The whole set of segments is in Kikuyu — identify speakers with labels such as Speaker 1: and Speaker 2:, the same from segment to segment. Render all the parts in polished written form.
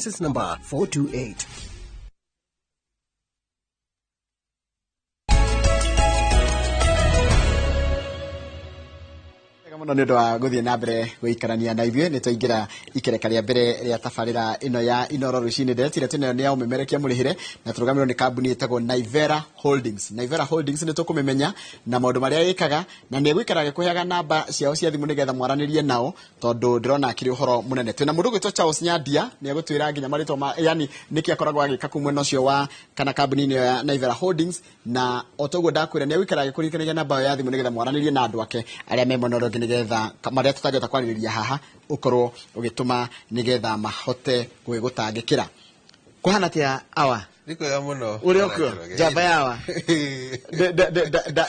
Speaker 1: License number 428.
Speaker 2: Wega muno nä å ndå wa gå thiä na mbere gå ikarania na ithuä nä twaingä ra ikereka rä a mbere rä a tabarä ra ä no ya Inoro rũcinĩ. Ndetire twä nayo nä ya ũmemerekia mũrĩhĩre na tũrũgamĩrwo nĩ kambuni ĩtagwo Naivera Holdings. Naivera Holdings nĩ tũkũmĩmenya na maũndũ marĩa ĩkaga, na nĩ ĩgũikara gĩkũheaga namba ciao cia thimũ nĩgetha mwaranĩrie nao, tondũ ndĩrona akĩrĩ ũhoro mũnene. Twĩna mũndũ ũgwĩtwo Charles Nyandia, nĩ egũtwĩra nginya marĩtwa ma, yani nĩkĩ akoragwo agĩka kũu mwena ũcio wa kana kambuni-inĩ ĩyo ya Naivera Holdings. Na o toguo ndakwĩra, nĩ egũikara agĩkũririkanagia namba ĩyo ya thimũ nĩgetha mwaranĩrie na andũ ake arĩa me mwena ũrĩa ũngĩ, nĩgetha marĩa tũtangĩhota kwarĩrĩria haha ũkorwo ũgĩtũma nĩgetha mahote gũgĩgũtangĩkĩra. Kũhana atĩa awa?
Speaker 3: Nĩ kwega mũno.
Speaker 2: Ũrĩa ũkuo njamba yawa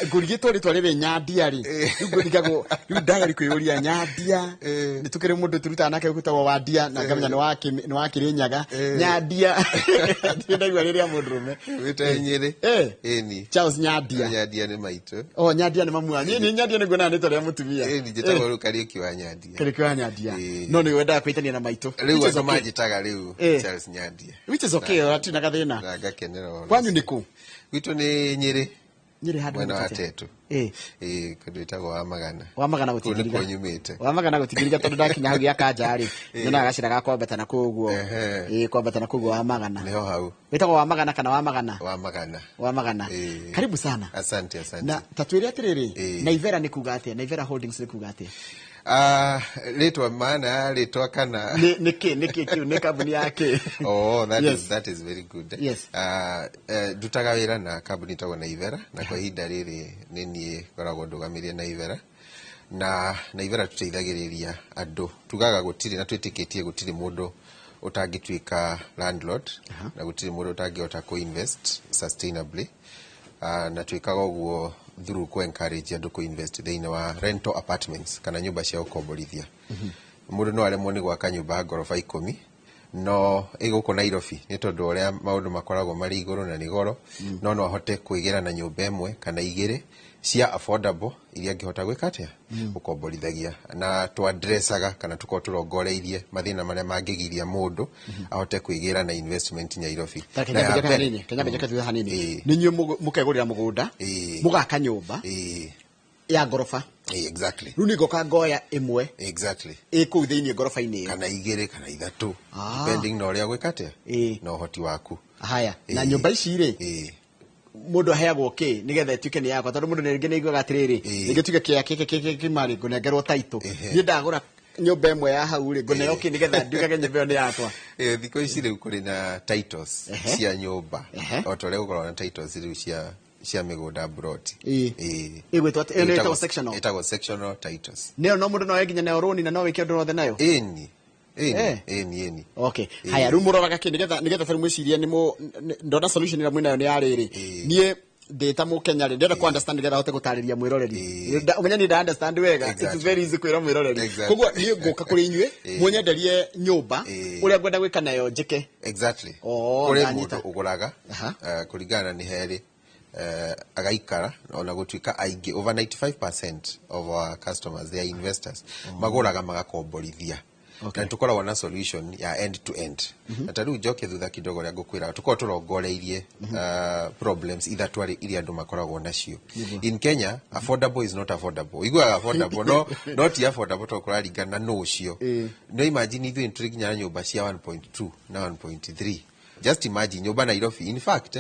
Speaker 2: ngũrigĩtwo rĩtwa rĩrĩ Nyandia rĩ, rĩu ngũrigagwo, rĩu ndageri kwĩyũria Nyandia nĩ tũkĩrĩ mũndũ tũrutaga nake gwĩtagwo Wandia na ngamenya nĩ wa Kĩrĩnyaga. Nyandia ndirĩ ndaigua rĩrĩa mũndũrũme.
Speaker 3: Wĩte Nyĩrĩ. Ĩni.
Speaker 2: Charles Nyandia.
Speaker 3: Nyandia nĩ maitũ.
Speaker 2: O Nyandia nĩ mamu wanyu? Niĩ Nyandia nĩ nguona nĩ rĩa mũtumia.
Speaker 3: Ĩni, njĩtagwo rĩu Kariũki wa Nyandia.
Speaker 2: Kariũki wa Nyandia. No nĩ wendaga kwĩtania na maitũ.
Speaker 3: Rĩu andũ manjĩtaga rĩu Charles Nyandia.
Speaker 2: Which is okay, hatirĩ na gathĩna.
Speaker 3: Na ngakenera ũhoro
Speaker 2: Kwanyu
Speaker 3: ũcio.
Speaker 2: nĩ kũ?
Speaker 3: Gwitũ nĩ Nyĩrĩ.
Speaker 2: Nyĩrĩ handũ
Speaker 3: mwena wa
Speaker 2: hetwo atĩa?
Speaker 3: Tetu. Ĩĩ, kũndũ ĩtagwo wa Magana.
Speaker 2: Wa Magana.
Speaker 3: Kũu
Speaker 2: Gũtingĩriga.
Speaker 3: nĩkuo nyumĩte.
Speaker 2: Wa Magana gũtingĩriga, tondũ ndakinya hau gĩa Kanja rĩ, nyonaga gacĩra ga kwambata na kũu ũguo. Ĩĩ, kwambata na kũu ũguo wa Magana.
Speaker 3: Nĩho hau.
Speaker 2: Wĩtagwo wa Magana kana wa Magana?
Speaker 3: Wa Magana.
Speaker 2: Wa Magana. Karibu sana.
Speaker 3: Asante, asante.
Speaker 2: Na ta twĩre atĩrĩrĩ, Naivera nĩ kuga atĩa? Naivera Holdings nĩ kuga atĩa?
Speaker 3: Ah, rĩtwa, maana ya rĩtwa kana?
Speaker 2: Nĩ kĩ, nĩ kĩ kĩu, nĩ kambuni ya kĩ?
Speaker 3: Oh, that is, that is very good. Ndutaga wĩra na kambuni ĩtagwo Naivera, na kwa ihinda rĩrĩ nĩ niĩ ngoragwo ndũgamĩrĩire Naivera. Na Naivera tũteithagĩrĩria andũ, tugaga gũtirĩ na twĩtĩkĩtie gũtirĩ mũndũ ũtangĩtuĩka landlord na gũtirĩ mũndũ ũtangĩhota kũ-invest sustainably. Na twĩkaga ũguo through kũ encourage andũ kũ invest thĩinĩ wa rental apartments kana nyũmba cia gũkomborithia. Mũndũ no aremwo nĩ gwaka nyũmba ya ngoroba 10, no ĩ gũkũ Nairobi nĩ tondũ ũrĩa maũndũ makoragwo marĩ igũrũ na nĩ goro, no ahote kwĩgĩra na nyũmba ĩmwe kana igĩrĩ cia affordable iria angĩhota gwĩka atĩa, gũkomborithagia. Na tũ-addressaga kana tũkorwo tũrongoreirie mathĩna marĩa mangĩgiria mũndũ ahote kwĩgĩra na investment Nairobi.
Speaker 2: Ta
Speaker 3: Na ya
Speaker 2: kenya
Speaker 3: mbere-
Speaker 2: hanini, kenya njoke thutha hanini. Nĩ inyuĩ mũkegũrĩra mũgũnda, mũgaka nyũmba ya ngoroba?
Speaker 3: Ĩĩ, exactly.
Speaker 2: Rĩu nĩ ngoka ngoya ĩmwe ĩ kũu thĩinĩ ngoroba-inĩ ĩyo?
Speaker 3: Kana igĩrĩ kana ithatũ, depending na ũrĩa gwĩka atĩa na ũhoti waku.
Speaker 2: Haya, na nyũmba ici rĩ, mũndũ aheagwo kĩ nĩgetha ĩtuĩke nĩ yakwa? Tondũ mũndũ rĩngĩ nĩ aiguaga atĩrĩrĩ, rĩngĩ tuge kĩa kĩkĩ kĩkĩ kĩmarĩ ngũnengerwo taitũ, niĩ ndagũra nyũmba ĩmwe ya hau rĩ, ngũneo kĩ nĩgetha nduĩkage nyũmba ĩyo nĩ yakwa?
Speaker 3: Thikũ ici rĩu kũrĩ na titles cia nyũmba o ta ũrĩa gũkoragwo na titles rĩu cia mĩgũnda, mburoti.
Speaker 2: Ĩgwĩtwo atĩ- ĩyo nĩ ĩtagwo sectional?
Speaker 3: Ĩtagwo sectional titles.
Speaker 2: Nĩyo no mũndũ no oe nginya nayo rũni na no wĩke ũndũ wothe nayo?
Speaker 3: Ĩni, ĩni, ĩni, ĩni.
Speaker 2: Okay, haya, rĩu mũroraga kĩ nĩgetha tarĩu mwĩcirie nĩ mũ ndona solution ĩrĩa mwĩnayo nĩ ya rĩrĩ? Niĩ ndĩ ta mũkenya rĩ, ndĩrenda ku understand nĩgetha hote gũtarĩria mwĩroreri. Ũmenye niĩ nda understand wega, it's very easy kwĩra mwĩroreri. Koguo niĩ ngũka kũrĩ inyuĩ, mũnyenderie nyũmba, ũrĩa ngwenda gwĩka nayo njĩke?
Speaker 3: Exactly.
Speaker 2: Oh,
Speaker 3: kũrĩ
Speaker 2: ndanyita.
Speaker 3: mũndũ ũgũraga, kũringana na nĩ herĩ, agaikara, ona gũtuĩka aingĩ, over 95% of our customers, they are investors, magũraga magakomborithia. Na tũkoragwo na solution ya end to end. Na ta rĩu njoke thutha kidogo, ũrĩa ngũkwĩra, tũkoragwo tũrongoreirie problems ithatũ arĩ iria andũ makoragwo nacio in Kenya. Affordable is not affordable. Iguaga affordable, no ti affordable tondũ kũraringana nũ ũcio. No imagine ithuĩ nĩ tũrĩ nginya nyũmba cia 1.2 na 1.3. Just imagine nyũmba Nairobi. In fact,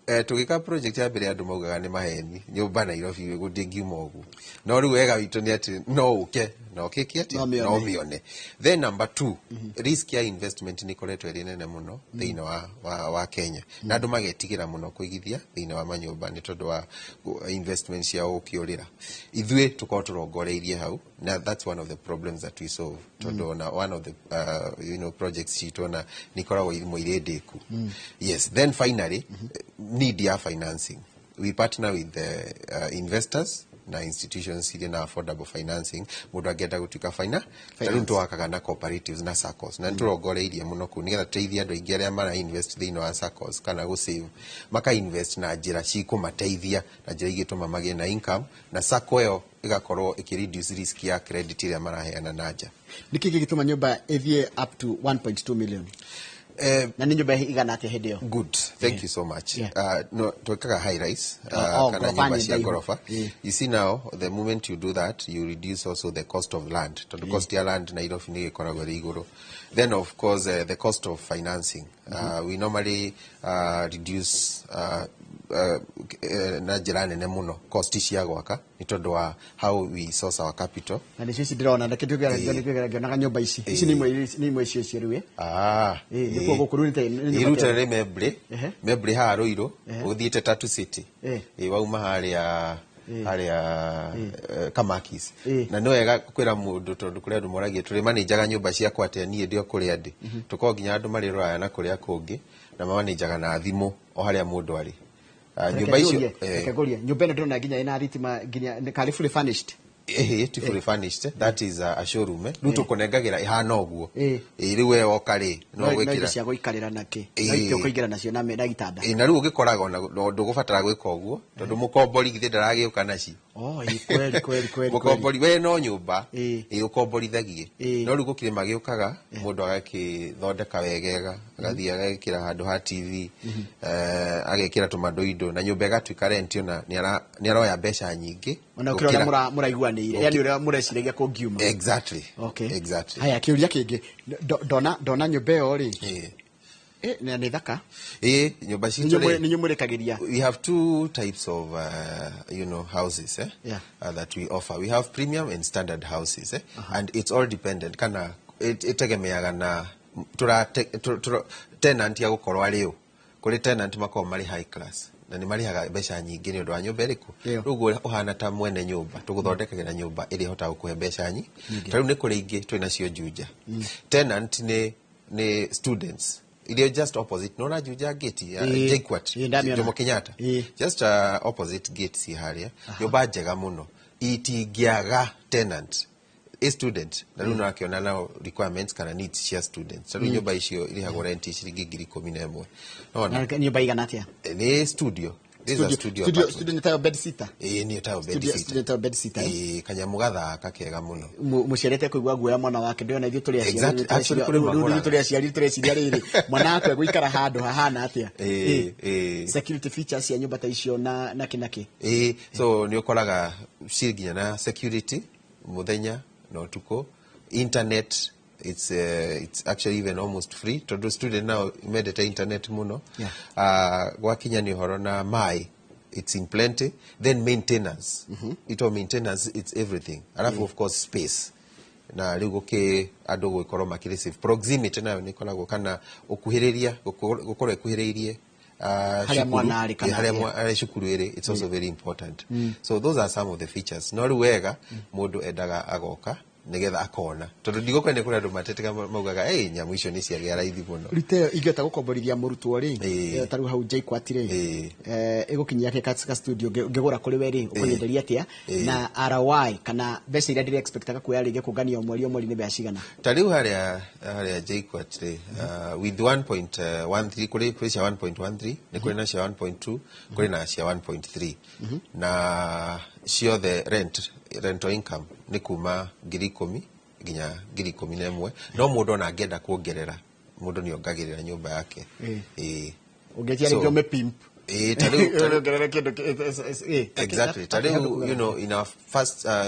Speaker 3: tũgĩka project ya mbere, andũ maugaga nĩ maheni, nyũmba Nairobi gũtingĩuma ũguo. No rĩu wega witũ nĩ atĩ no ũke na ũkĩke atĩa?
Speaker 2: No mĩone.
Speaker 3: No mĩone. Then number two, risk ya investment nĩ ĩkoretwo ĩrĩ nene mũno thĩinĩ wa Kenya, na andũ magetigĩra mũno kũigithia thĩinĩ wa manyũmba nĩ tondũ wa investment ciao gũkĩũrĩra. Ithuĩ tũkorwo tũrongoreirie hau, na that's one of the problems that we solve, tondũ ona one of the projects citũ ona nĩ ikoragwo imwe irĩ ndĩku. Yes. Then finally, need ya financing. We partner with the investors na institutions iria na affordable financing mũndũ angĩenda gũtuĩka fina. Ta rĩu nĩtwakaga na cooperatives na SACCOs, na nĩtũrongoreirie mũno kũu nĩgetha tũteithie andũ aingĩ arĩa mara invest thĩinĩ wa SACCOs kana gũ save, maka invest na njĩra cikũmateithia, na njĩra igĩtũma magĩe na income, na SACCO ĩyo ĩgakorwo ĩkĩ reduce risk ya credit ĩrĩa maraheana na nja.
Speaker 2: Nĩkĩ gĩgĩtũma nyũmba ĩthiĩ up to 1.2 million? Na nĩ nyũmba igana atĩa hĩndĩ ĩyo?
Speaker 3: Good, thank you so much.
Speaker 2: Yeah.
Speaker 3: No, twekaga high rise
Speaker 2: Oh,
Speaker 3: kana
Speaker 2: ghorofa
Speaker 3: nyumba
Speaker 2: nĩ
Speaker 3: cia
Speaker 2: ndaihu.
Speaker 3: ghorofa.
Speaker 2: Yeah.
Speaker 3: You see now, the moment you do that, you reduce also the cost of land. Tondũ cost ya land Nairobi nĩ ĩkoragwo ĩrĩ igũrũ. Then of course the cost of financing. We normally reduce na njĩra nene mũno cost cia gwaka nĩ tondũ wa how we source our capital.
Speaker 2: Na nĩcio ici ndĩrona, reke tuge ngĩonaga nyũmba ici. Ici nĩ imwe icio icio rĩu, eh?
Speaker 3: Ah,
Speaker 2: Ĩĩ, nĩkuo gũkũ rĩu nĩ nyũmba
Speaker 3: Irute
Speaker 2: ta ĩno.
Speaker 3: nĩ Membley. Membley haha Ruiru, ũthiĩte Tatu City. Ĩ wauma harĩa harĩa Kamakis. Na nĩ wega kwĩra mũndũ tondũ kũrĩ andũ moragia tũrĩ manĩnjaga nyũmba ciakwa atĩa, niĩ ndĩ o kũrĩa ndĩ. Tũkoragwo nginya andũ marĩ rũraya na kũrĩa kũngĩ na mamanĩnjaga na thimũ o harĩa mũndũ arĩ. Nyũmba icio
Speaker 2: Reke ngũrie, nyũmba ĩno ndĩrona nginya ĩna thitima, nginya karĩ fully furnished.
Speaker 3: Ĩhĩ, ti fully furnished, that is a showroom, eh. Rĩu tũkũnengagĩra ĩhana ũguo. Ĩ rĩu we woka rĩ, no
Speaker 2: No indo
Speaker 3: gwĩkĩra
Speaker 2: cia gũikarĩra na kĩ, no itĩ ũkũingĩra nacio na gĩtanda.
Speaker 3: Ĩ, na rĩu ũgĩkoraga ona ndũgũbatara gwĩka ũguo tondũ mũkombori githĩ ndaragĩũka nacio.
Speaker 2: Oh, ĩ, kweli kweli kweli.
Speaker 3: Mũkombori we no nyũmba ĩ ũkomborithagie. No rĩu gũkĩrĩ magĩũkaga mũndũ agakĩthondeka wegega, agathiĩ agekĩra handũ ha TV, agekĩra tũmandoindo na nyũmba ĩgatuĩka rent, ona nĩ aroya mbeca nyingĩ.
Speaker 2: Ona ũkĩra ũrĩa mũraiguanĩire, yani ũrĩa mũreciragia kũngiuma.
Speaker 3: Exactly.
Speaker 2: Okay.
Speaker 3: Exactly.
Speaker 2: Haya, kĩũria kĩngĩ, ndona nyũmba ĩyo rĩ, na nĩ thaka.
Speaker 3: Ĩ, nyũmba citũ rĩ,
Speaker 2: Nĩ nyũmũrĩkagĩria.
Speaker 3: We have two types of houses, eh?
Speaker 2: Yeah.
Speaker 3: That we offer. We have premium and standard houses, eh? And it's all dependent. Kana itegemeaga na tenant ya gũkorwo arĩ ũ. Kũrĩ tenant makoragwo marĩ high class na nĩ marĩhaga mbeca nyingĩ nĩ ũndũ wa nyũmba ĩrĩkũ.
Speaker 2: Ĩyo.
Speaker 3: Rĩu ũguo ũhana ta mwene nyũmba tũgũthondekagĩra nyũmba ĩrĩa ĩhotaga gũkũhe mbeca nyingĩ. Ta rĩu nĩ kũrĩ ingĩ twĩ nacio Juja. Tenant nĩ students iria just opposite nona Juja gate ya JKUAT,
Speaker 2: Ĩĩ, ndamĩona.
Speaker 3: Jomo Kenyatta, just opposite gate ci harĩa, nyũmba njega mũno itingĩaga tenant a student, na rĩu nĩũrakĩona nao requirements kana needs cia students. Ta rĩu nyũmba icio irĩhagwo rent ciringi 11,000, nona.
Speaker 2: Na nyũmba igana atĩa?
Speaker 3: Nĩ studio. This is a studio
Speaker 2: Studio,
Speaker 3: apartment.
Speaker 2: studio nĩ tayo bed sitter.
Speaker 3: Ĩĩ, nĩ tayo bed
Speaker 2: Studio,
Speaker 3: sitter.
Speaker 2: studio tayo bed sitter, eh?
Speaker 3: Ĩĩ, kanyamũ gathaka kega mũno.
Speaker 2: Mũciarĩte kũigua guoya mwana wake ndĩrona ithuĩ tũrĩ aciari,
Speaker 3: Exactly.
Speaker 2: tũrĩ
Speaker 3: Actually,
Speaker 2: aciari,
Speaker 3: kũrĩ
Speaker 2: rĩu
Speaker 3: magũraga.
Speaker 2: ithuĩ tũrĩ aciari tũreciria rĩrĩ, mwana wakwa egũikara handũ hahana atĩa?
Speaker 3: Ĩĩ.
Speaker 2: Security features cia nyũmba ta icio na kĩ na kĩ?
Speaker 3: Ĩĩ, so nĩ ũkoraga ciĩ nginya na security mũthenya na ũtukũ, internet, it's actually even almost free tondũ student now mendete internet mũno.
Speaker 2: Yeah.
Speaker 3: Gwakinya nĩ ũhoro na maĩ, it's in plenty. Then maintenance, ito maintenance, it's everything. Alafu of course space, na rĩu gũkĩ andũ gũgĩkorwo makĩrĩ safe. Proximity nayo nĩ ĩkoragwo kana ũkuhĩrĩria, gũkorwo ĩkuhĩrĩirie
Speaker 2: Harĩa
Speaker 3: cukuru,
Speaker 2: mwana arĩ kana
Speaker 3: harĩa
Speaker 2: harĩa.
Speaker 3: Harĩa cukuru ĩrĩ, it's also very important. So those are some of the features. No rĩu wega mũndũ endaga agoka nĩgetha akona, tondũ ndigũkwenda kũrĩ andũ matetega maugaga, "Ĩ, nyamũ icio nĩ ciagĩa raithi mũno."
Speaker 2: Rĩu ta ĩyo ingĩhota gũkomborithia mũrutwo rĩ, ta rĩu hau JKUAT rĩ, ĩgũkinyia kĩ ka studio ngĩgũra kũrĩ we rĩ, ũkũnyenderia atĩa? Na ROI kana mbeca iria ndĩrĩ expectaga kuoya rĩngĩ kũngania o mweri o mweri nĩ mbeca cigana?
Speaker 3: Ta rĩu harĩa JKUAT rĩ, with 1.13, kũrĩ cia 1.13, nĩ kũrĩ na cia 1.2, kũrĩ na cia 1.3, na ciothe rental income nĩ kuma 10,000 nginya 11,000. No mũndũ ona angĩenda kuongerera, mũndũ nĩ ongagĩrĩra nyũmba yake. Ĩĩ.
Speaker 2: Ũngĩtia
Speaker 3: So,
Speaker 2: rĩngĩ ũmĩ-pimp.
Speaker 3: Ĩĩ, ta rĩu
Speaker 2: Ũngerere kĩndũ
Speaker 3: Exactly. Ta rĩu,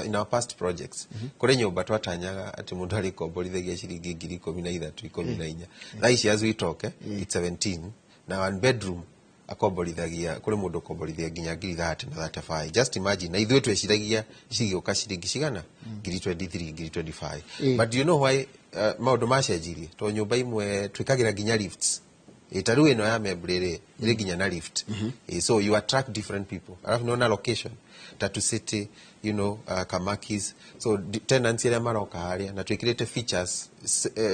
Speaker 3: in our past projects, kũrĩ nyũmba twatanyaga atĩ mũndũ arĩkomborithagia ciringi 13,000, 14,000. Thaa ici as we talk, it's 17. Na one bedroom akomborithagia, kũrĩ mũndũ ũkomborithagia nginya 30,000 na 35. Just imagine, na ithuĩ tweciragia cigĩũka ciringi cigana? 23,000, 25,000. But do you know why maũndũ macenjirie? Tondũ nyũmba imwe twĩkagĩra nginya lifts. Ta rĩu ĩno ya Membley rĩ, ĩrĩ nginya na lift. So you attract different people. Alafu nĩwona location, Tatu City, Kamakis. So tenants arĩa maroka harĩa, na twĩkĩrĩte features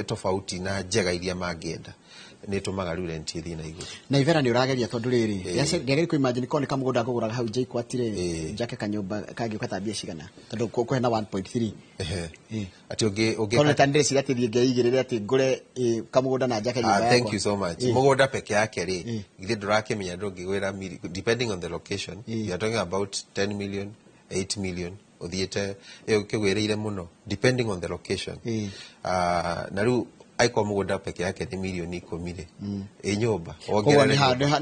Speaker 3: tofauti na njega iria mangĩenda, nĩ ĩtũmaga rĩu rent ĩthiĩ na igũrũ.
Speaker 2: Na Ivera nĩ ũrageria tondũ rĩrĩ, ndĩageria kũ imagine korwo nĩ kamũgũnda ngũgũraga hau JKUAT rĩ, njake kanyũmba kangĩũka ta mbia cigana, tondũ kũhena 1.3.
Speaker 3: Atĩ ũngĩ
Speaker 2: Korwo nĩ ta ndĩreciria atĩ thiĩ ngeigĩrĩre atĩ ngũre, kamũgũnda na njake nyũmba
Speaker 3: Thank
Speaker 2: yakwa.
Speaker 3: you so much. Mũgũnda peke yake rĩ, githĩ ndũrakĩmenya ndũngĩgwĩra depending on the location, you are talking about 10 million, 8 million, ũthiĩte ĩyo kĩgwĩrĩire mũno, depending on the location. Na rĩu Angĩkorwo mũgũnda peke yake nĩ mirioni 10 rĩ, ĩ nyũmba
Speaker 2: Koguo
Speaker 3: wongerere
Speaker 2: nĩ ha
Speaker 3: nyũmba.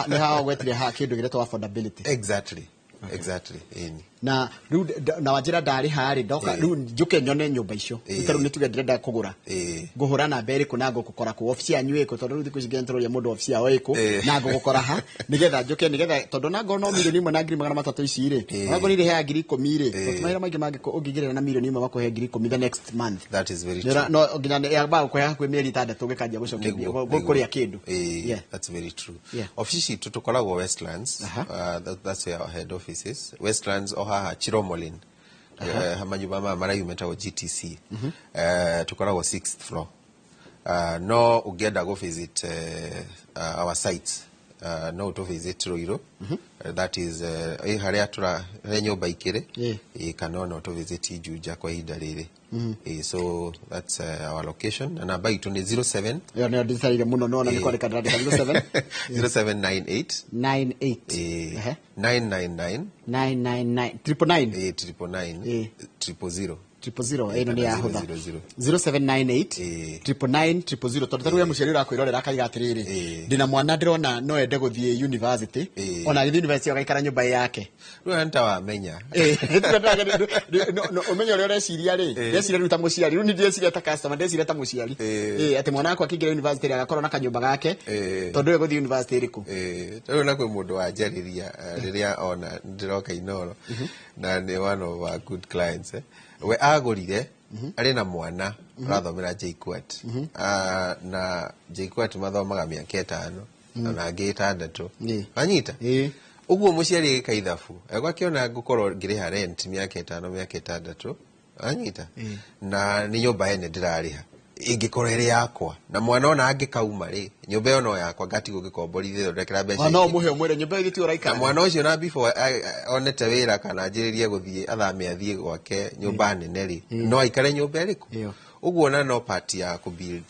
Speaker 2: nĩ ha ũgwetire ha kĩndũ gĩretwo affordability.
Speaker 3: Exactly, ĩni.
Speaker 2: Na rĩu na wanjĩra ndarĩha rĩ, ndoka rĩu njũke nyone nyũmba icio. Ta rĩu nĩ tuge ndĩrenda kũgũra, ngũhũra namba ĩrĩkũ na ngũkũkora kũ? Obici yanyu ĩkũ? Tondũ rĩu thikũ ici nginya tũroria mũndũ obici yao ĩkũ na ngũgũkora ha nĩgetha njũke, nĩgetha tondũ na ngorwo no 1,300,000 ici rĩ, ona ngorwo irĩheaga 10,000 rĩ, mawĩra maingĩ mangĩkũ ũngĩigĩrĩra na 1 million makũhe 10,000 the next month.
Speaker 3: That is very true.
Speaker 2: No nginya yambaga gũkũhe hakuhĩ mĩeri 6 ũgĩkanjia gũcokia kũrĩa kĩndũ.
Speaker 3: That's very true. Ofici citũ tũkoragwo Westlands. That's where our head office is, Westlands o haha Chiromolin. Manyũmba maya maraihu metagwo GTC. Tũkoragwo sixth floor. No ũngĩenda gũ visit our sites, no ũtũ visit Ruiru. That is harĩa tũra harĩa nyũmba ikĩrĩ. Kana ona ũtũ visit Juja kwa ihinda rĩrĩ. So that's our location, na namba itũ nĩ 07
Speaker 2: Ĩyo nĩyo ndĩcarire mũno, nona nĩ kwandĩka ndĩrandĩka 07
Speaker 3: 0798
Speaker 2: 98
Speaker 3: 999
Speaker 2: 999 999
Speaker 3: 999 000.
Speaker 2: 000. Ĩno nĩ yahũtha.
Speaker 3: 000.
Speaker 2: 0798 999 000, tondũ tarĩu we mũciari ũrakwĩrorera akaiga atĩrĩrĩ, ndĩna mwana ndĩrona no ende gũthiĩ university, ona agĩthiĩ university agaikara nyũmba ĩ yake.
Speaker 3: Rĩu nĩ ta wamenya.
Speaker 2: Ũmenye ũrĩa ũreciria rĩ, ndeciria rĩu ta mũciari, rĩu ni ndĩreciria ta customer, ndeciria ta mũciari. Atĩ mwana wakwa akĩingĩra university rĩ, agakorwo na kanyũmba gake, tondũ we gũthiĩ university ĩrĩkũ?
Speaker 3: Rĩu na kwĩ mũndũ wanjarĩria rĩrĩa ona ndĩroka Inoro, na nĩ one of our good clients, eh. We agũrire arĩ na mwana ũrathomera JKUAT. Na JKUAT mathomaga mĩaka 5 ona angĩ 6. Wanyita? Ũguo mũciari agĩka ithabu agwa akĩona ngũkorwo ngĩrĩha rent mĩaka 5, mĩaka 6, anyita, na nĩ nyũmba ene ndĩrarĩha ĩngĩkorwo ĩrĩ yakwa, na mwana ona angĩkauma rĩ, nyũmba ĩyo no yakwa, ngatigwo ngĩkomborithia thondekera mbeca
Speaker 2: No
Speaker 3: ingĩ.
Speaker 2: Mũhe ũmwĩre nyũmba ĩyo gĩtio
Speaker 3: Na
Speaker 2: ũraikara.
Speaker 3: Mwana ũcio na before onete wĩra kana anjĩrĩrie gũthiĩ athame athiĩ gwake nyũmba nene rĩ, no aikare nyũmba ĩrĩkũ?
Speaker 2: Ĩyo.
Speaker 3: Ũguo na no part ya kũ build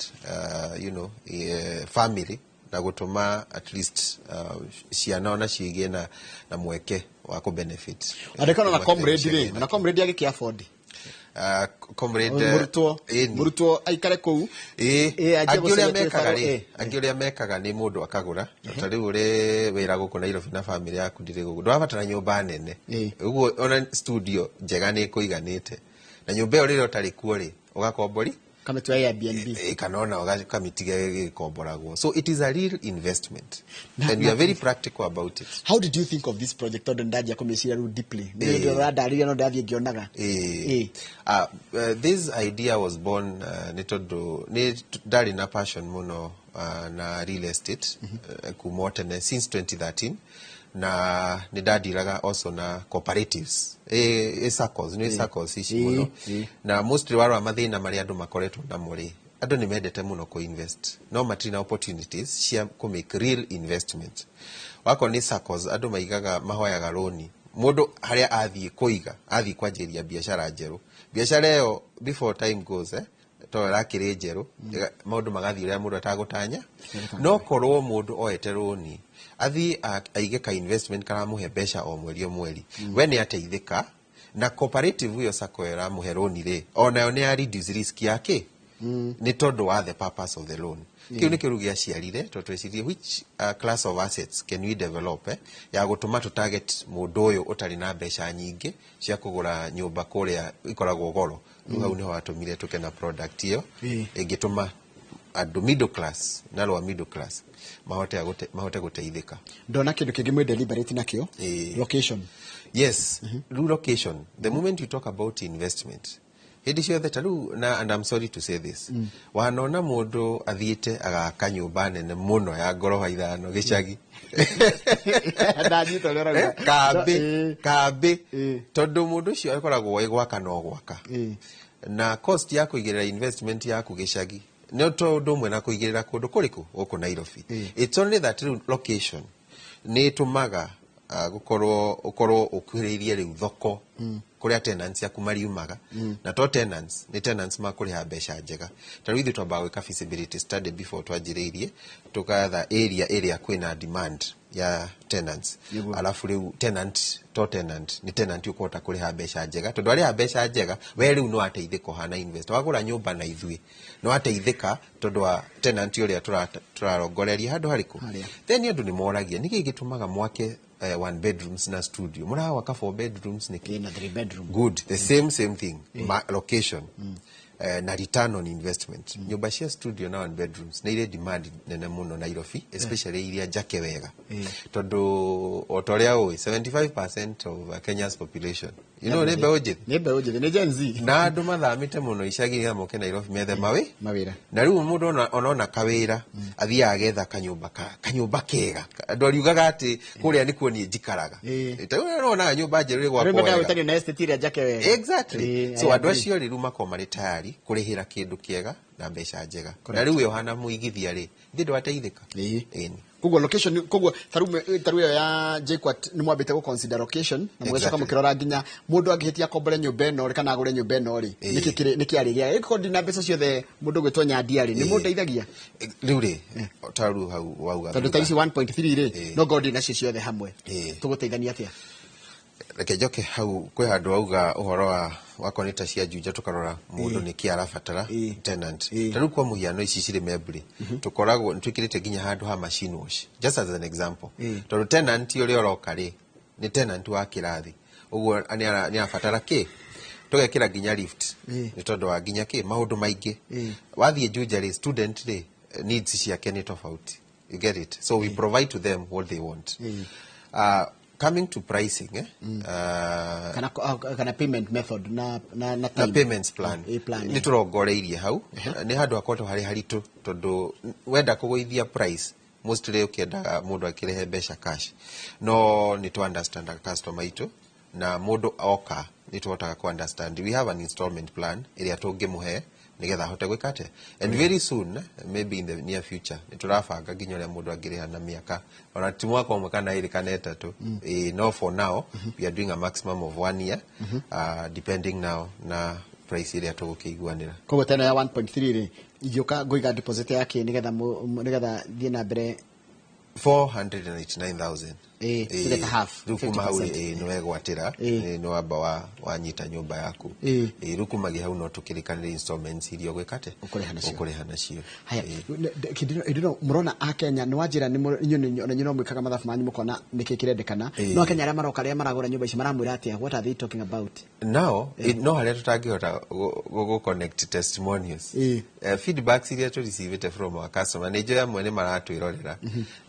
Speaker 3: family na gũtũma at least ciana ona cigĩe na mweke wa kũ benefit.
Speaker 2: Andĩka na
Speaker 3: Kuma
Speaker 2: comrade
Speaker 3: kĩrĩa
Speaker 2: rĩ, na comrade agĩkĩ afford?
Speaker 3: Comrade,
Speaker 2: Mũrutwo
Speaker 3: ĩni.
Speaker 2: Mũrutwo aikare kũu. Anjie
Speaker 3: Angĩ ũrĩa
Speaker 2: gũcenjia
Speaker 3: mekaga
Speaker 2: kĩbaro,
Speaker 3: rĩ, angĩ ũrĩa mekaga nĩ mũndũ akagũra, ta rĩu ũrĩ wĩra gũkũ Nairobi na family yaku ndĩrĩ gũkũ, ndũrabatara nyũmba nene. Ũguo ona studio njega nĩ ĩkũiganĩte, na nyũmba ĩyo rĩrĩa ũtarĩ kuo rĩ, ũgakombori
Speaker 2: Kamĩtua Airbnb.
Speaker 3: Kana ona ũkamĩtiga ĩgĩkomboragwo. So it is a real investment and we are very practical about it.
Speaker 2: How did you think of this project? Tondũ ndanjia kũmĩciria rĩu deeply, nĩ ndĩ ũrandarĩria, no ndathiĩ ngĩonaga.
Speaker 3: This idea was born nĩ tondũ nĩ ndarĩ na passion mũno na real estate kuma o tene since 2013, na nĩ ndandiraga also na cooperatives, SACCOs, nĩ SACCOs ici mũno. Na mostly warora mathĩna marĩa andũ makoretwo namo rĩ, andũ nĩ mendete mũno kũ-invest no matirĩ na opportunities cia kũ make real investment. Wakorwo nĩ SACCOs, andũ maigaga, mahoyaga rũni, mũndũ harĩa athiĩ kũiga, athiĩ kwanjĩrĩria biacara njerũ, biacara ĩyo before time goes, to ĩrakĩrĩ njerũ, maũndũ magathiĩ ũrĩa mũndũ atagũtanya. No korwo mũndũ oete rũni athiĩ aige ka investment karamũhe mbeca o mweri o mweri, we nĩ ateithĩka, na cooperative ĩyo, SACCO ĩyo ĩramũhe rũni rĩ, onayo nĩ ya reduce risk yake nĩ tondũ wa the purpose of the loan. Kĩu nĩkĩo rĩu gĩaciarire, tondũ twecirie which class of assets can we develop, ya gũtũma tũ target mũndũ ũyũ ũtarĩ na mbeca nyingĩ cia kũgũra nyũmba kũrĩa ikoragwo goro. Rĩu hau nĩho watũmire tũke na product ĩyo ĩngĩtũma andũ middle class na lower middle class mahote gũteithĩka.
Speaker 2: Ndona kĩndũ kĩngĩ mwĩ deliberate nakĩo, location.
Speaker 3: Yes, rĩu location, the moment you talk about investment hĩndĩ ciothe ta rĩu na, and I'm sorry to say this, wanona mũndũ athiĩte agaka nyũmba nene mũno ya ngoroba 5 gĩcagi.
Speaker 2: Ndanyita ũrĩa ũrauga.
Speaker 3: Kambĩ kambĩ, tondũ mũndũ ũcio akoragwo ĩ gwaka no gwaka, na cost ya kũigĩrĩra investment yaku gĩcagi nĩ to ũndũ ũmwe na kũigĩrĩra kũndũ kũrĩkũ gũkũ Nairobi. It's only that rĩu location nĩ ĩtũmaga Gũkorwo ũkorwo ũkuhĩrĩirie rĩu thoko kũrĩa tenants aku mariumaga, na to tenants, nĩ tenants makũrĩha mbeca njega. Ta rĩu ithuĩ twambaga gwĩka feasibility study before twanjĩrĩirie, tũkatha area ĩrĩa kwĩna demand ya tenants. Alafu rĩu tenant to tenant nĩ tenant ũkũhota kũrĩha mbeca njega, tondũ arĩha mbeca njega, we rĩu no ateithĩka ũhana investor wagũra nyũmba na ithuĩ no ateithĩka tondũ wa tenant ũrĩa tũrarongoreria handũ harĩkũ.
Speaker 2: Harĩa.
Speaker 3: Then andũ nĩ moragia nĩkĩ gĩtũmaga mwake one bedrooms na studio, mũrawaka four bedrooms nĩkĩ?
Speaker 2: Na three bedroom.
Speaker 3: Good, the same thing, location na return on investment. Nyũmba cia studio na one bedrooms nĩ irĩ demand nene mũno Nairobi, especially iria njake wega, tondũ o ta ũrĩa ũĩ, 75% of Kenya's population nĩ mbeũ njĩthĩ.
Speaker 2: Nĩ mbeũ njĩthĩ, nĩ Gen Z.
Speaker 3: Na andũ mathamĩte mũno icagi moke Nairobi methe
Speaker 2: mawĩra.
Speaker 3: Na rĩu mũndũ onona kawĩra athiaga agetha kanyũmba kanyũmba kega. Andũ ariugaga atĩ kũrĩa nĩkuo niĩ njikaraga. Ta rĩu nĩwonaga nyũmba njerũ ĩgwakwo
Speaker 2: Rĩu mendaga
Speaker 3: wega.
Speaker 2: gwĩtanio na estate ĩrĩa njake wega.
Speaker 3: Exactly. So
Speaker 2: I
Speaker 3: andũ
Speaker 2: agree.
Speaker 3: acio rĩ, rĩu makorwo marĩ tayari kũrĩhĩra kĩndũ kĩega na mbeca njega. Na rĩu we ũhana mũigithia rĩ, ithe ndwateithĩka. Ĩni.
Speaker 2: Koguo location, koguo taru ĩyo ya JKUAT nĩ mwambĩte gũ consider location na mũgacoka mũkĩrora nginya mũndũ angĩhĩtia akombore nyũmba ĩno rĩ, kana agũre nyũmba ĩno rĩ, nĩkĩ nĩkĩ arĩgĩa ĩkorwo ndina mbeca ciothe mũndũ gwĩtwo Nyandia rĩ, nĩ mũndeithagia?
Speaker 3: Rĩu rĩ, ta rĩu hau wauga
Speaker 2: tondũ ta ici 1.3 rĩ, no ngorwo ndĩ nacio ciothe hamwe, tũgũteithania atĩa?
Speaker 3: Reke njoke hau kwĩ handũ wauga ũhoro wa wakorwo nĩ ta cia Juja, tũkarora mũndũ nĩkĩ arabatara, tenant. Ta rĩu kwa mũhiano ici cirĩ Membri, tũkoragwo nĩ twĩkĩrĩte nginya handũ ha machine wash, just as an example, tondũ tenant ũrĩa ũroka rĩ, nĩ tenant wa kĩrathi ũguo nĩ arabatara kĩ, tũgekĩra nginya lift, nĩ tondũ wa nginya kĩ maũndũ maingĩ. Wathiĩ Juja rĩ, student rĩ, needs ciake nĩ tofauti, you get it? So we provide to them what they want. Coming to pricing,
Speaker 2: Kana payment method na
Speaker 3: na
Speaker 2: time.
Speaker 3: Payments plan.
Speaker 2: Plan.
Speaker 3: Nĩ tũrongoreirie hau, nĩ handũ hakoretwo harĩ haritũ, tondũ wenda kũgũithia price, mostly ũkĩendaga mũndũ akĩrĩhe mbeca cash, no nĩ tũ understand customer itũ, na mũndũ oka nĩ tũhotaga ku understand. We have an installment plan ĩrĩa tũngĩmũhe nĩgetha ahote gwĩka atĩa. And very soon, maybe in the near future, nĩ tũrabanga nginya ũrĩa mũndũ angĩrĩha na mĩaka, ona ti mwaka ũmwe kana ĩrĩ kana ĩtatũ. No for now we are doing a maximum of one year, depending now na price ĩrĩa tũgũkĩiguanĩra.
Speaker 2: Koguo teno ya 1.3 rĩ, ingĩũka ngũiga deposit yake nĩgetha nĩgetha thiĩ na mbere?
Speaker 3: 489,000.
Speaker 2: Tũgeta half,
Speaker 3: Rĩu kuma hau rĩ,
Speaker 2: 50%.
Speaker 3: Nĩ wegwatĩra, nĩ wamba wanyita nyũmba yaku. Rĩu kumagia hau no tũkĩrĩkanĩre installments iria ũgwĩka atĩa?
Speaker 2: Ũkũrĩha nacio.
Speaker 3: Ũkũrĩha nacio.
Speaker 2: Haya, hĩndĩ ĩno mũrona akenya nĩ wanjĩra nĩ inyuĩ ona inyuĩ no mwĩkaga mathabu manyu mũkona nĩkĩ kĩrendekana, no akenya arĩa maroka, arĩa maragũra nyũmba ici, maramwĩra atĩa? What are they talking about?
Speaker 3: Now no harĩa tũtangĩhota gũ connect testimonials, feedbacks iria tũreceivĩte from our customer, nĩ njũĩ amwe nĩ maratwĩrorera,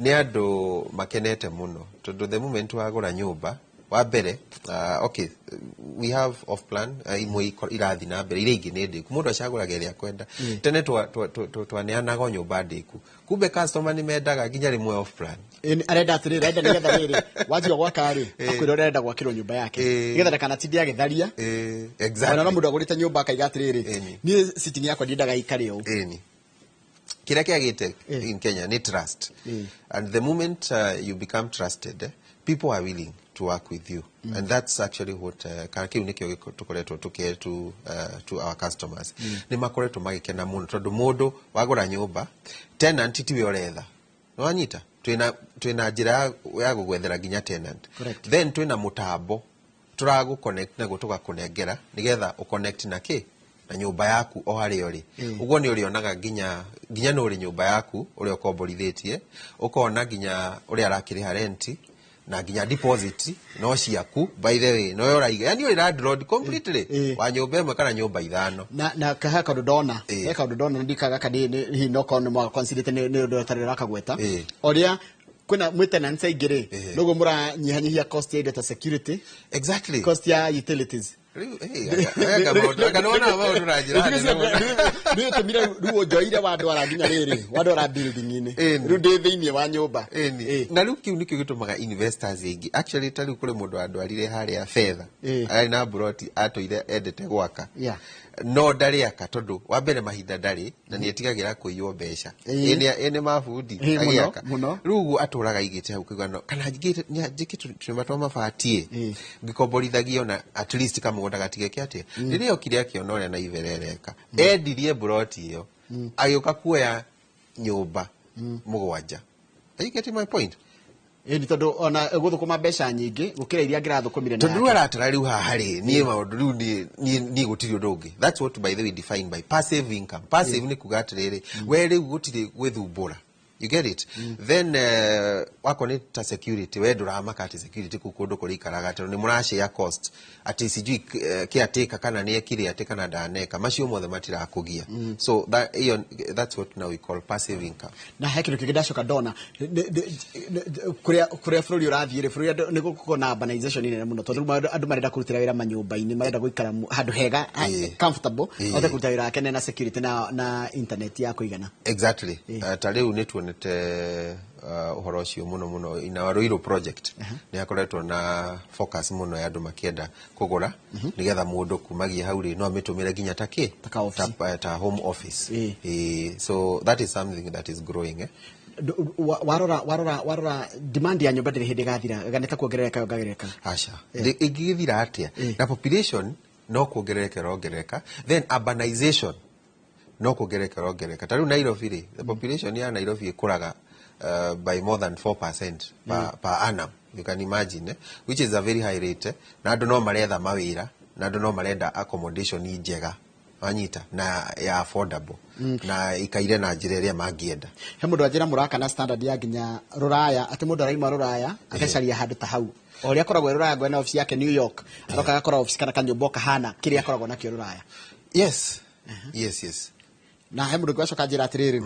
Speaker 3: nĩ andũ makenete mũno, tondũ the moment wagũra nyũmba wa mbere, okay, we have off plan, imwe irathiĩ na mbere, iria ingĩ nĩ ndĩku, mũndũ acagũraga ĩrĩa akwenda. Tene twaneanaga o nyũmba ndĩku, kumbe customer nĩ mendaga nginya rĩmwe off plan.
Speaker 2: Arenda atĩrĩrĩ, arenda nĩgetha rĩrĩ wanjia gwaka rĩ, akwĩra ũrĩa arenda gwakĩrwo nyũmba yake, nĩgetha ndakanatinde agĩtharia. Ona no mũndũ agũrĩte nyũmba akaiga atĩrĩrĩ, niĩ sitting yakwa ndiendaga ikare ũũ.
Speaker 3: Ĩni kĩrĩa kĩagĩte in Kenya nĩ trust, and the moment you become trusted, people are willing to work with you, and that's actually what kana kĩu nĩkĩo tũkoretwo tũkĩhe to our customers. Nĩ makoretwo magĩkena mũno, tondũ mũndũ wagũra nyũmba, tenant tiwe ũretha, nĩwanyita, twĩna njĩra ya gũgwethera nginya tenant. Then twĩna mũtambo tũragũ connect naguo, tũgakũnengera nĩgetha ũconnect na kĩ na nyũmba yaku o harĩa ũrĩ. Ũguo nĩ ũrĩonaga nginya nĩ ũrĩ nyũmba yaku ũrĩa ũkomborithĩtie, ũkona nginya ũrĩa arakĩrĩha rent na nginya deposit no ciaku, by the way, no ũraiga, yani ũrĩ landlord completely wa nyũmba ĩmwe kana nyũmba ithano.
Speaker 2: Na he kaũndũ ndona, he kaũndũ ndona ndikaga kana hihi no korwo nĩ mwaga consider, nĩ ũndũ ũtarĩ ũrakagweta, ũrĩa kwĩna mwĩ tenants aingĩ rĩ, noguo mũranyihanyihia cost ya indo ta security, cost ya utilities.
Speaker 3: Rĩu, anga maũndũ, anga nĩwonaga maũndũ na njĩra nene mũno.
Speaker 2: Nĩ ũtũmire rĩu ũnjoire wandwara nginya rĩrĩ wandwara building-inĩ. Rĩu ndĩ thĩinĩ wa nyũmba.
Speaker 3: Ĩni. Na rĩu kĩu nĩkĩo gĩtũmaga investors aingĩ, actually, ta rĩu kũrĩ mũndũ wandwarire harĩa fedha, arĩ na mburoti atũire endete gwaka. No ndarĩaka tondũ wa mbere mahinda ndarĩ na nĩ etigagĩra kũiywo mbeca. Ĩ nĩ mabundi agĩaka. Rĩu ũguo atũraga aigĩte hau kĩgano kana njĩke tũnyũmba twa mabati ngĩkomborithagia ona at least kamũgũnda gatigeke atĩa. Rĩrĩa okire akĩona ũrĩa Naivera ĩreka, endirie mburoti ĩyo, agĩũka kuoya nyũmba 7. Are you getting my point?
Speaker 2: Ĩni, tondũ ona gũthũkũma mbeca nyingĩ gũkĩra iria angĩrathũkũmire.
Speaker 3: Tondũ rĩu aratara rĩu haha rĩ, niĩ maũndũ rĩu niĩ gũtirĩ ũndũ ũngĩ. That's what, by the way, define by passive income. Passive nĩ kuga atĩrĩrĩ, we rĩu gũtirĩ gwĩthumbũra. You get it? Then wako nĩ ta security, we ndũramaka atĩ security kũu kũndũ kũrĩa ikaraga tondũ nĩ mũrashare cost, atĩ sijui caretaker kana nĩ ekire atĩ kana ndaneka, macio mothe matirakũgia. So that, iyo, that's what now we call passive income.
Speaker 2: Na he kĩndũ kĩngĩ ndacoka ndona kũrĩa bũrũri ũrathiĩ rĩ, bũrũri nĩ gũkorwo na urbanization nene mũno, tondũ rĩu andũ marenda kũrutĩra wĩra manyũmba-inĩ, marenda gũikara handũ hega, comfortable, ahote kũruta wĩra wake na security na internet ya kũigana.
Speaker 3: Exactly. Ta rĩu nĩ tuonete ũhoro ũcio mũno mũno in our Ruiru project. Nĩ hakoretwo na focus mũno ya andũ makĩenda kũgũra nĩgetha mũndũ kumagia hau rĩ, no amĩtũmĩre nginya ta kĩ?
Speaker 2: Ta ka office.
Speaker 3: Ta home office. So that is something that is growing, eh?
Speaker 2: Warora demand ya nyũmba ndĩrĩ hĩndĩ ĩgathira, gana ta kuongerereka yongagĩrĩreka.
Speaker 3: Aca. Ĩngĩgĩthira atĩa na population no kuongerereka ĩrongerereka, then urbanization no kuongerereka ĩrongerereka. Ta rĩu Nairobi rĩ, the population ya Nairobi ĩkũraga by more than 4% per annum. You can imagine, eh? Which is a very high rate, eh? Na andũ no maretha mawĩra, na andũ no marenda accommodation njega, wanyita, na ya affordable na ikaire na njĩra ĩrĩa mangĩenda.
Speaker 2: He mũndũ anjĩra mũraka na standard ya nginya rũraya, atĩ mũndũ araima rũraya agacaria handũ ta hau, o ũrĩa akoragwo e rũraya ngwena ofici yake New York, aroka agakora ofici kana kanyũmba o kahana kĩrĩa akoragwo nakĩo rũraya.
Speaker 3: Yes.
Speaker 2: Na he mũndũ ũngĩ wacoka anjĩra atĩrĩrĩ,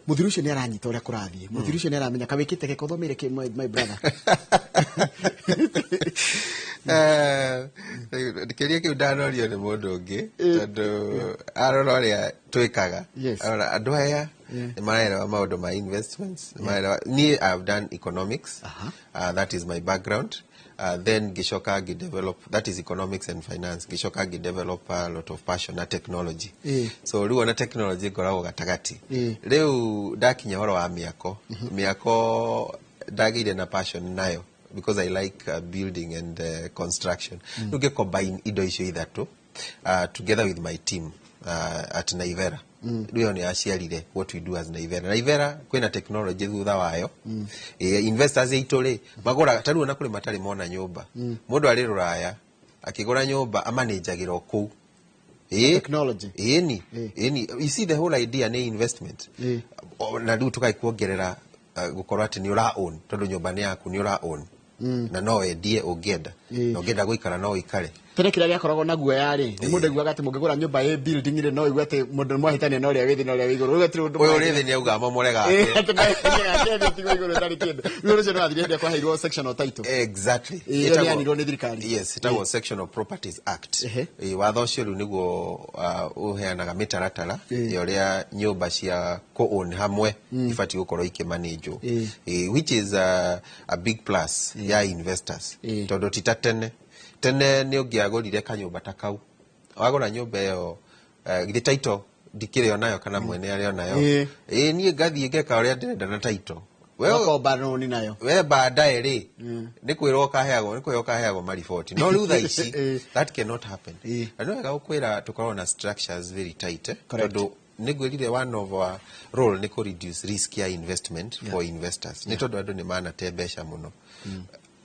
Speaker 2: mũthuri ũcio nĩ aranyita ũrĩa kũrathiĩ, mũthuri ũcio nĩ aramenya kawĩkĩte gĩko ũthomeire kĩ, my brother.
Speaker 3: Kĩũria kĩu ndanorio nĩ mũndũ ũngĩ, tondũ arora ũrĩa twĩkaga, arora andũ aya nĩ maraelewa maũndũ ma investments, nĩ maraelewa. Niĩ I have done economics. That is my background. Then ngĩcoka ngĩdevelop, that is economics and finance, ngĩcoka ngĩdevelop a lot of passion na technology. So rĩu ona technology ngoragwo gatagatĩ. Rĩu ndakinya ũhoro wa mĩako, mĩako ndagĩire na passion nayo because I like building and construction. Rĩu ngĩ-combine indo icio ithatũ together with my team at Naivera. Rĩu ĩyo nĩ yaciarire what we do as Naivera. Naivera kwĩna technology thutha wayo. Investors aitũ rĩ, magũraga ta rĩu ona kũrĩ matarĩ mona nyũmba. Mũndũ arĩ rũraya akĩgũra nyũmba amanĩnjagĩra o kũu.
Speaker 2: Technology.
Speaker 3: Ĩni. Ĩni, you see, the whole idea nĩ investment. Na rĩu tũgakĩkuongerera gũkorwo atĩ nĩ ũra own, tondũ nyũmba nĩ yaku, nĩ ũra own na no wendie ũngĩenda, na ũngĩenda gũikara no ũikare.
Speaker 2: Tene kĩrĩa gĩakoragwo na guoya rĩ, nĩ mũndũ aiguaga atĩ mũngĩgũra nyũmba ĩ building rĩ, no ũigue atĩ mũndũ mwahĩtania na ũrĩa wĩ thĩ na ũrĩa wĩ igũrũ. Rĩu gũtirĩ ũndũ.
Speaker 3: Ũyũ ũrĩ thĩ nĩ auga amomore gake.
Speaker 2: Atĩ mahĩtania gake thĩ tigwo igũrũ ĩtarĩ kĩndũ. Rĩu ũcio nĩ wathirire hĩndĩ ĩrĩa kwaheirwo sectional title.
Speaker 3: Exactly.
Speaker 2: Ĩyo nĩ yanirwo nĩ thirikari.
Speaker 3: Yes, ĩtagwo Sectional Properties Act. Watho ũcio rĩu nĩguo ũheanaga mĩtaratara ya ũrĩa nyũmba cia kũ-own hamwe ibatiĩ gũkorwo ikĩmanĩnjwo. Which is a big plus ya investors, tondũ ti ta tene. Tene nĩ ũngĩagũrire kanyũmba ta kau, wagũra nyũmba ĩyo, githĩ title ndikĩrĩ onayo kana mwene arĩ onayo? Ĩ niĩ ngathiĩ ngeka ũrĩa ndĩrenda na title.
Speaker 2: Ũgakomba rũni nayo.
Speaker 3: We baadaye rĩ, nĩ kwĩrwo ũkaheagwo, nĩ kwĩrwo ũkaheagwo mariboti. No rĩu thaa ici that cannot happen. Na nĩ wega gũkwĩra tũkorwo na structures very tight, eh? Tondũ nĩ ngwĩrire one of our role nĩ kũ reduce risk ya investment for investors, nĩ tondũ andũ nĩ manate mbeca mũno.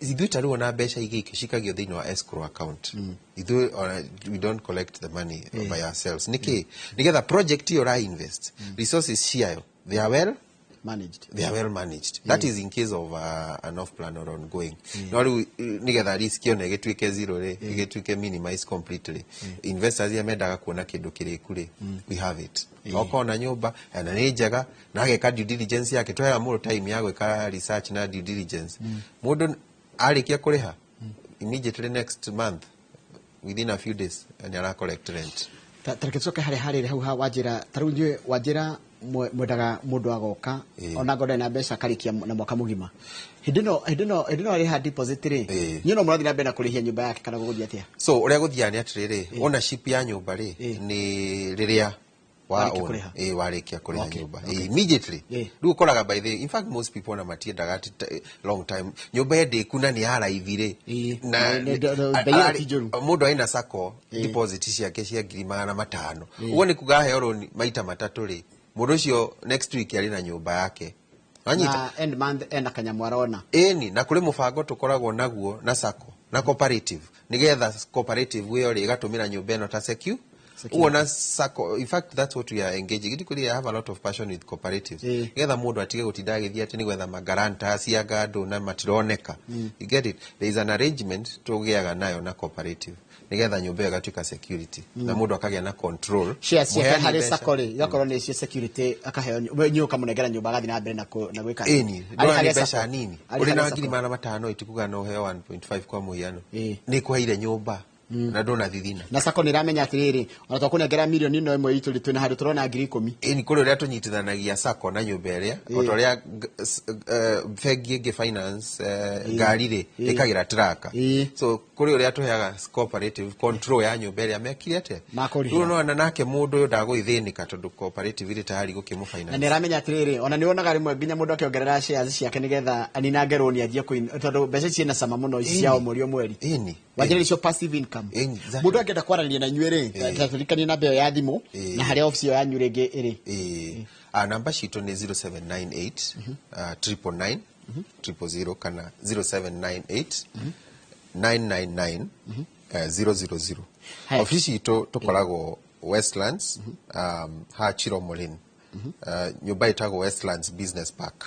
Speaker 3: Ithuĩ ta rĩu ona mbeca igĩikio cikagio thĩinĩ wa escrow account. Ithuĩ ona we don't collect the money by ourselves. Nĩkĩ? Nĩgetha project ĩyo ũra invest, resources ciayo, they are well
Speaker 2: managed.
Speaker 3: They are well managed. That is in case of an off plan or ongoing. No rĩu nĩgetha risk ĩyo ĩgĩtuĩke zero rĩ, ĩgĩtuĩke minimize completely, investors arĩa mendaga kuona kĩndũ kĩrĩku rĩ, we have it. Okona nyũmba na nĩ njega na ageka due diligence yake, tũheaga mũndũ time ya gwĩka research na due diligence. Mũndũ arĩkia kũrĩha, immediately next month, within a few days, nĩ ara collect rent.
Speaker 2: Ta reke tũcoke harĩa harĩrĩ hau ha wanjĩra, ta rĩu inyuĩ wanjĩra Mwendaga mũndũ agoka ona ngorwo na mbeca akarĩkia na mwaka mũgima. Hĩndĩ ĩno arĩha deposit rĩ, niĩ no mũrathiĩ na mbere na kũrĩhia nyũmba yake kana gũgũthiĩ atĩa?
Speaker 3: So ũrĩa gũthiaga nĩ atĩrĩrĩ, ownership ya nyũmba rĩ nĩ rĩrĩa warĩkia kũrĩha nyũmba immediately. Rĩu ũkoraga by the in fact most people na matiendaga atĩ long time nyũmba ĩndĩku na nĩ ya raithi rĩ, na mũndũ aina sacco deposit ciake cia 500,000, ũguo nĩ kuga aheo rũni maita matatũ rĩ, mũndũ ũcio next week arĩ na nyũmba yake.
Speaker 2: Wanyita? Na end month ena kanyamũ arona.
Speaker 3: Ĩni, na kũrĩ mũbango tũkoragwo naguo na sacco na cooperative, nĩgetha cooperative ĩyo rĩ ĩgatũmĩra nyũmba ĩno ta secure. Ũguo na sacco, in fact that's what we are engaging. Githĩ I have a lot of passion with cooperatives. Nĩgetha mũndũ atige gũtinda agĩthiĩ atĩ nĩ gwetha magarantas anga andũ na matironeka. You get it? There is an arrangement tũgĩaga nayo na cooperative nĩgetha nyũmba ĩyo ĩgatuĩka security na mũndũ akagĩa na control.
Speaker 2: Shares ciake harĩ sacco rĩ igakorwo nĩ cio security, akaheo nyũ ũkamũnengera nyũmba agathiĩ na mbere na gwĩka.
Speaker 3: Ĩni, ndũrona nĩ mbeca nini. Ũrĩ na 500,000 itikuga no ũheo 1.5 kwa mũhiano. Nĩ kũheire nyũmba na ndona thithina.
Speaker 2: Na sacco nĩ iramenya atĩrĩrĩ, ona twakũnengera mirioni ĩno ĩmwe itũ twĩna handũ tũrona 10,000.
Speaker 3: Ĩni, kũrĩ ũrĩa tũnyitithanagia sacco na nyũmba ĩrĩa, o ta ũrĩa bengi ĩngĩ finance ngari rĩ ĩkagĩra tracker. So kũrĩ ũrĩa tũheaga cooperative control ya nyũmba ĩrĩa mekire atĩa. Rĩu nona nake mũndũ ũyũ ndagũithĩnĩka tondũ cooperative ĩrĩ tayari gũkĩmũ finance.
Speaker 2: Na nĩ aramenya atĩrĩrĩ, ona nĩ wonaga rĩmwe nginya mũndũ akĩongerera shares ciake nĩgetha aninange rũni anjie tondũ mbeca ciĩna cama mũno ici cia o mweri o mweri.
Speaker 3: Ĩni.
Speaker 2: Wanjĩra icio passive income. Mũndũ angĩenda kwaranĩria na inyuĩ rĩ, tatũririkanie namba ĩyo ya thimũ na harĩa office ĩyo yanyu rĩngĩ ĩrĩ.
Speaker 3: Namba citũ nĩ 0798 999 000 kana 0798 999 000. Office itũ tũkoragwo Westlands, ha Chiromo Lane. Nyũmba ĩtagwo Westlands Business Park.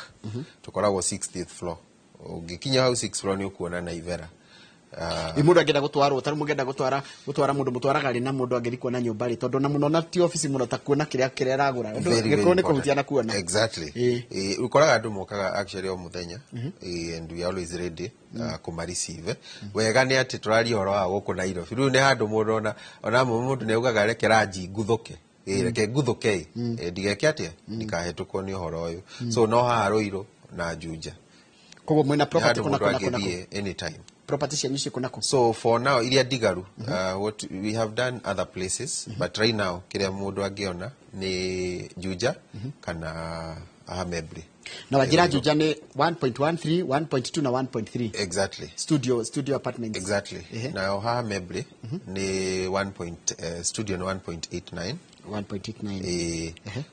Speaker 3: Tũkoragwo 60th floor. Ũngĩkinya hau 6th floor nĩ ũkuona Naivera.
Speaker 2: Mũndũ angĩenda gũtwarwo, tarĩu mũngĩenda gũtwara mũndũ mũtwaraga rĩ na mũndũ angĩthiĩ kuona nyũmba rĩ, tondũ na mũno na ti obici mũno ta kuona kĩrĩa aragũra. Gĩkorwo nĩ kũhutia na kuona.
Speaker 3: Exactly. Ũkoraga andũ mokaga actually o mũthenya, and we are always ready kũma receive. Wega nĩ atĩ tũraria ũhoro wa gũkũ Nairobi. Rĩu nĩ handũ mũndũ ona mũndũ nĩ augaga reke ranji nguthũke. Reke nguthũke ndigeke atĩa, ndikahĩtũkwo nĩ ũhoro ũyũ. So no haha Ruiru na Juja.
Speaker 2: Koguo mwĩna property kuna kuna
Speaker 3: anytime.
Speaker 2: Property cianyu ciĩ kuna.
Speaker 3: So for now iria ndigaru, what we have done other places, but right now kĩrĩa mũndũ angĩona nĩ Juja kana Hamebri.
Speaker 2: Na wajira Juja nĩ 1.13, 1.2 na 1.3.
Speaker 3: Exactly.
Speaker 2: Studio apartments.
Speaker 3: Exactly. Na Hamebri nĩ studio nĩ 1.89.
Speaker 2: 1.89.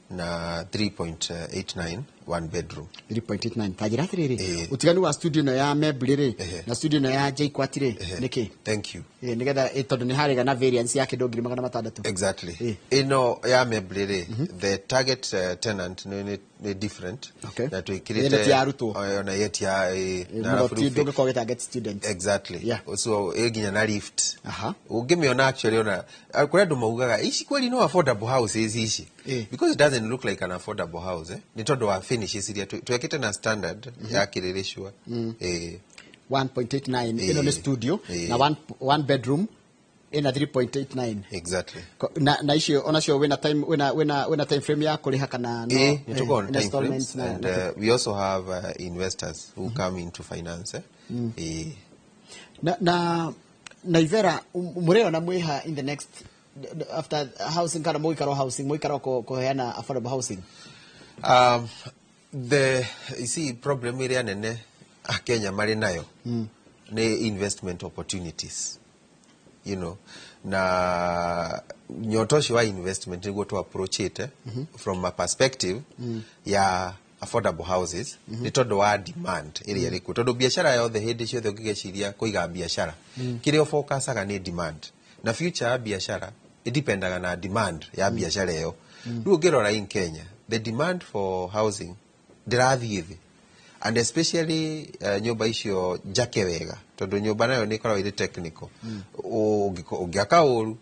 Speaker 3: Na 3.89 one bedroom.
Speaker 2: 3.89. Tajira atĩrĩrĩ, ũtiganu wa studio ĩno ya Mebri rĩ na studio ĩno ya JKUAT rĩ nĩkĩ?
Speaker 3: Thank you.
Speaker 2: Nĩgetha tondũ nĩ harĩga na variance ya kĩndũ 600,000.
Speaker 3: Exactly. Ĩno ya Mebri rĩ, the target tenant nĩ different.
Speaker 2: Na twĩkĩrĩte ya arutwo.
Speaker 3: Ona yet ya
Speaker 2: na ndũngĩkorwo target students.
Speaker 3: Exactly. So ĩ nginya na lift. Ũngĩmĩona actually ona kũrĩ andũ maugaga ici kweli no affordable houses ici. Because it doesn't look like an affordable house, Nĩ tondũ wa finishes iria twekĩte na standard ya kĩrĩrĩcua.
Speaker 2: 1.89 ĩno nĩ studio na one bedroom ĩna 3.89.
Speaker 3: Exactly.
Speaker 2: Na icio onacio wĩna time wĩna time frame ya kũrĩha kana no
Speaker 3: installments and we also have investors who come into finance.
Speaker 2: Na Naivera mũrĩona mwĩha in the next after housing kana mũikaro housing mũikaro kũheana affordable housing.
Speaker 3: The you see problem ĩrĩa nene Kenya marĩ nayo nĩ investment opportunities, you know, na nyota ũcio wa investment nĩguo tu approach it from a perspective ya affordable houses nĩ tondũ wa demand ĩrĩa ĩrĩ kuo, tondũ biacara yothe hĩndĩ ciothe ũngĩgeciria kũiga biacara kĩrĩa ũfocusaga nĩ demand, na future ya biacara ĩdependaga na demand ya biacara ĩyo. Rĩu ũngĩrora in Kenya the demand for housing ndĩrathiĩ thĩ, and especially nyũmba icio njake wega, tondũ nyũmba nayo nĩ ĩkoragwo ĩrĩ technical. Ũngĩaka ũru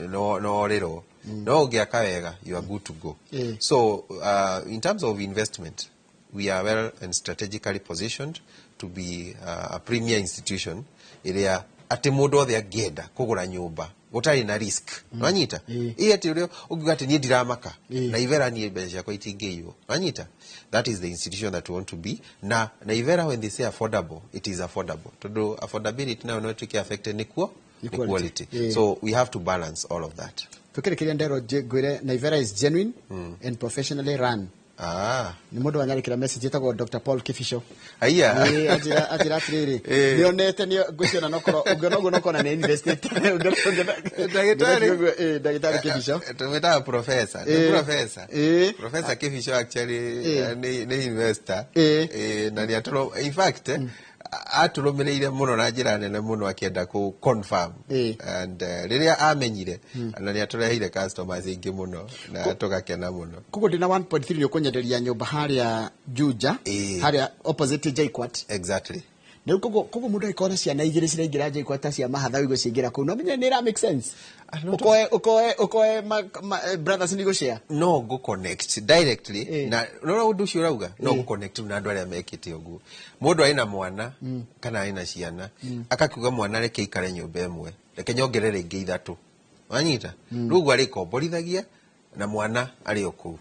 Speaker 3: no ũrĩrwo, no ũngĩaka wega you are good to go. So in terms of investment we are well and strategically positioned to be a premier institution ĩrĩa atĩ mũndũ othe angĩenda kũgũra nyũmba Gũtarĩ na risk. Wanyita? Ĩ atĩ ũrĩa ũngiuga atĩ niĩ ndiramaka Naivera, niĩ mbeca ciakwa itingĩiywo. Wanyita? That is the institution that we want to be. Na Naivera, when they say affordable, it is affordable, tondũ affordability nayo no ĩtuĩke affected nĩ kuo
Speaker 2: Nĩ
Speaker 3: nĩ
Speaker 2: quality.
Speaker 3: Quality. So we have to balance all of that.
Speaker 2: Tukĩrĩkĩria ndero ngwĩre Naivera is genuine and professionally run. Nĩ mũndũ wanyandĩkĩra message ĩtagwo Dr. Paul Kibicho.
Speaker 3: Aya.
Speaker 2: Ĩĩ, anjĩra atĩrĩrĩ, nĩonete nĩ ngwĩciona nokorwo ũngĩona ũguo nokona nĩ investite.
Speaker 3: Ndagĩtarĩ.
Speaker 2: Ĩĩ, ndagĩtarĩ Kibicho.
Speaker 3: Tumetaga professor. Nĩ professor. Professor Kibicho actually nĩ investor. Na nĩ atũrũ, in fact atũrũmĩrĩire mũno na njĩra nene mũno akĩenda kũ confirm and rĩrĩa amenyire na nĩ atũreheire customers aingĩ mũno na tũgakena mũno.
Speaker 2: Koguo ndĩna 1.3 nĩ ũkũnyenderia nyũmba harĩa Juja, harĩa opposite JKUAT.
Speaker 3: Exactly.
Speaker 2: Rĩu koguo mũndũ angĩkorwo na ciana igĩrĩ ciraingĩra JKUAT ta cia mahatha ũguo ciaingĩra kũu, no menye nĩ ĩra make sense.
Speaker 3: Ah, no.
Speaker 2: Ũkoe brothers nĩ gũshare.
Speaker 3: No ngũ connect directly na rora ũndũ ũcio ũrauga no ngũ connect na andũ arĩa mekĩte ũguo. Mũndũ arĩ na mwana kana arĩ na ciana, akakiuga mwana reke ikare nyũmba ĩmwe, reke nyongerere ingĩ ithatũ. Wanyita? Rĩu ũguo arĩkomborithagia na mwana arĩ o kũu.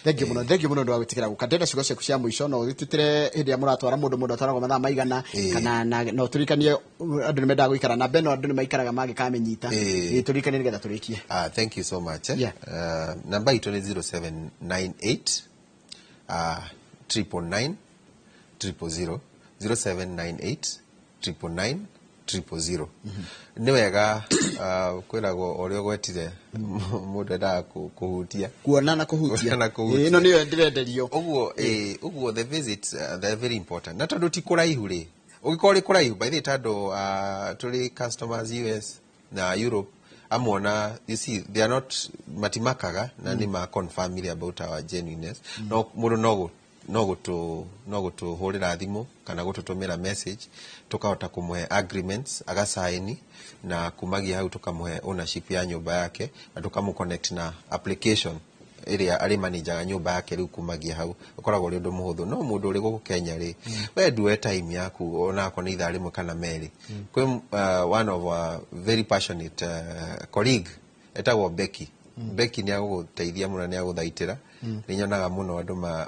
Speaker 2: Thengiũ mũno, thengiũ mũno ũndũ wa gwĩtĩkĩra gũka. Ndĩrenda ciugo ciaku cia mũico, no ũgĩtutĩre hĩndĩ ĩrĩa mũratwara mũndũ, mũndũ atwaragwo mathaa maigana, kana na ũtũririkanie andũ nĩ mendaga gũikara na mbeno, andũ nĩ maikaraga mangĩkamĩnyita. Ĩĩ, tũririkanie nĩgetha tũrĩkie.
Speaker 3: Ah, thank you so much.
Speaker 2: Yeah.
Speaker 3: Namba itũ nĩ 0798 999 000, 0798 999 000. Nĩ wega kwĩragwo ũrĩa ũgwetire mũndũ endaga kũhutia.
Speaker 2: Kuona na kũhutia.
Speaker 3: Kuona na kũhutia.
Speaker 2: Ĩĩ, ĩno nĩyo ndĩrenderio.
Speaker 3: Ũguo ũguo the visits, they're very important, na tondũ ti kũraihu rĩ, ũngĩkorwo ũrĩ kũraihu, by the way, tondũ tũrĩ customers US na Europe amwona, you see, they are not matimakaga na nĩ ma confirmire about our genuineness. No mũndũ no gũtũhũrĩra thimũ kana gũtũtũmĩra message, tũkahota kũmũhe agreements agasaini, na kumagia hau tũkamũhe ownership ya nyũmba yake na tũkamũ na application ĩrĩa arĩ manajaga nyũmba yake. Rĩu kumagia hau ũkoragwo ũrĩ ũndũ mũhũthũ. No mũndũ ũrĩ gũkũ Kenya rĩ, we nduoe time yaku onakorwo nĩ ithaa rĩmwe kana merĩ. Kwĩ one of our very passionate colleague etagwo Becky. Becky nĩ agũgũteithia mũno, nĩ agũthaitĩra. Nĩ nyonaga mũno andũ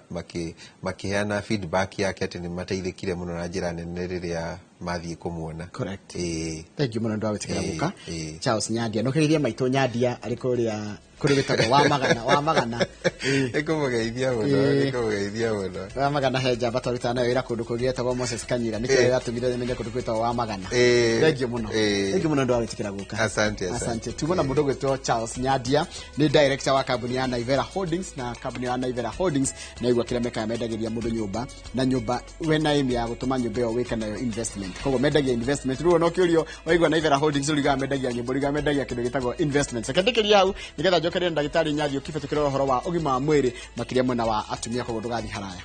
Speaker 3: makĩheana feedback yake atĩ nĩ mateithĩkire mũno na njĩra nene rĩrĩa mathiĩ kũmuona.
Speaker 2: Correct.
Speaker 3: Ĩĩ.
Speaker 2: Thank you mũno ndwa gwĩtĩkĩra gũka. Charles Nyandia, nũkĩgeithia maitũ Nyandia arĩ kũrĩa kũrĩ gwĩtagwo wa magana wa magana. Ĩĩ.
Speaker 3: Nĩkũmũgeithia mũno. Nĩkũmũgeithia mũno.
Speaker 2: Wa magana he njamba twarutaga nayo wĩra kũndũ kũngĩ getagwo Moses Kanyira, nĩkĩo yatũmire menye kũndũ gwĩtagwo wa magana. Thank you mũno. Thank you mũno ndwa gwĩtĩkĩra gũka.
Speaker 3: Asante, asante.
Speaker 2: Asante. Tugo na mũndũ gwĩtwo Charles Nyandia, nĩ director wa kambuni ya Naivera Holdings, na kambuni ya Naivera Holdings na igua kĩrĩa mekaga, mendagĩria mũndũ nyũmba na nyũmba wena aim ya gũtũma nyũmba ĩyo wĩke nayo investment. Koguo mendagia investment. Rĩu ona ũkĩũrio waigua Naivera Holdings ũrigaga mendagia nyũmba, ũrigaga mendagia kĩndũ gĩtagwo investment. Reke ndĩkĩrie hau nĩgetha njokerie na ndagĩtarĩ Nyathio Kibe tũkĩrora ũhoro wa ũgima wa mwĩrĩ makĩria mwena wa atumia. Koguo ndũgathiĩ haraya.